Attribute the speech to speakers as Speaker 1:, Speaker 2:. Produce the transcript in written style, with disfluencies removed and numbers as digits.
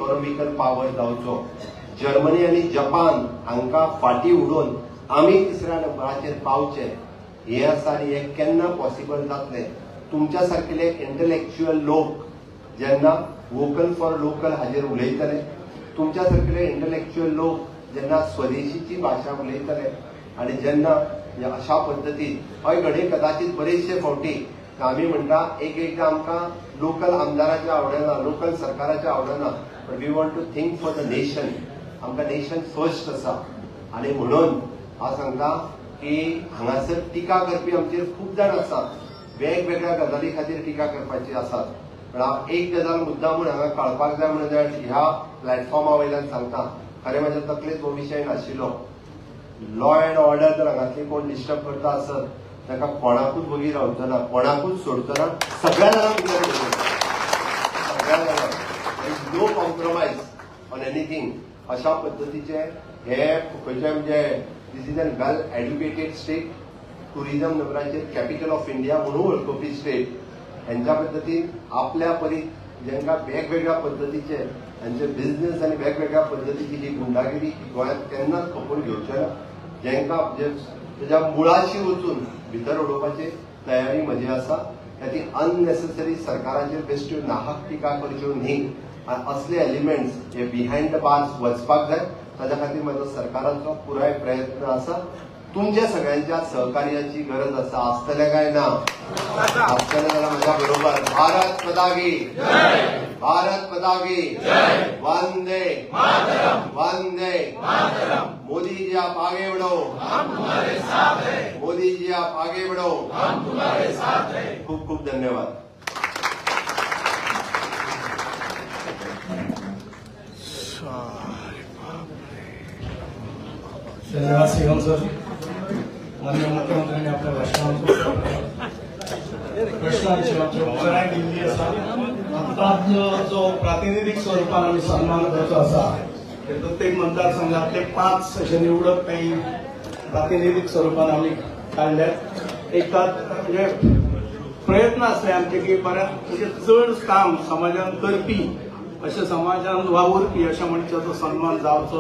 Speaker 1: Economical power जावचो. Germany आनी Japan हांकां फाटीं उडोवन आमी तिसऱ्या नंबराचेर पावचे हें आसा. आनी हें केन्ना पॉसिबल जातलें, तुमच्या सारकेले इंटलेक्च्युअल लोक जेन्ना वोकल फॉर लोकल हाजेर उलयतले, तुमच्या सारकेले इंटलेक्च्युअल लोक जेन्ना स्वदेशीची भाशा उलयतले आनी जेन्ना अशा पद्दतीन हय घडये कदाचित बरेचशे फावटी आमी म्हणटा एक एकदां आमकां लोकल आमदाराचें आवडना, लोकल सरकाराचें आवडना, but we want to think for the nation. आमकां नेशन फर्स्ट आसा. आनी म्हणून हांव सांगता की हांगासर टिका करपी आमचेर खूब जाण आसात, वेगवेगळ्या गजाली खातीर टिका करपाची आसात, पण हांव एक गजाल मुद्दा म्हूण हांगा कळपाक जाय म्हणून ह्या प्लॅटफॉर्मा वयल्यान सांगता. खरें म्हज्या तकलेंत हो विशय नाशिल्लो. लॉ अँड ऑर्डर जर हांगातली कोण डिस्टर्ब करता आसत ताका कोणाकूच वगी रावचो ना, कोणाकूच सोडचो ना, सगळ्या जाणांक भितर सगळ्या जाणांक नो कॉम्प्रोमायज ऑन एनिथींग. अशा पद्दतीचे हे खंयचे म्हणजे this is an well educated state, tourism नंबराचेर कॅपिटल ऑफ इंडिया म्हणून वळखुपी स्टेट, हेंच्या पद्दतीन आपल्या परी जेंका वेगवेगळ्या पद्दतीचे हेंचे बिझनेस आनी वेगवेगळ्या पद्दतीची ही गुंडागिरी गोंयांत केन्नाच खपोवन घेवचे ना. जेंका तेज्या मुळाशी वचून भितर उडोवपाची तयारी म्हजी आसा. ती अननेसेसरी सरकाराचेर बेश्ट्यो नाहक टिका करच्यो न्ही. आनी असले एलिमेंट्स हे बिहायंड the bars वचपाक जाय. ताज्या खातीर म्हजो सरकाराचो पुराय प्रयत्न आसा. तुमच्या सगळ्यांच्या सहकार्याची गरज आसा. आसतलें काय ना? आसतलें जाल्यार म्हज्या बरोबर भारत माता की जय, भारत माता की जय, वंदे मातरम, वंदे मातरम. मोदी जी आप आगे बढ़ो, हम तुम्हारे साथ हैं. मोदी जी आप आगे बढ़ो, हम तुम्हारे साथ हैं. खूब खूब धन्यवाद.
Speaker 2: धन्यवाद सीएम सर. माननीय मुख्यमंत्र्यांनी आपल्या भाशणाचो प्रश्नांची आमची उत्तरांय दिल्ली आसा. आतां जो प्रातिनिधीक स्वरुपान आमी सन्मान करचो आसा ते प्रत्येक मतदारसंघातले 5 अशे निवडक काही प्रातिनिधीक स्वरुपान आमी काडल्यात. एक म्हणजे प्रयत्न आसले आमचे की बऱ्याच म्हणजे चड काम समाजान करपी अशें समाजान वावुरपी अशा मनशाचो सन्मान जावचो.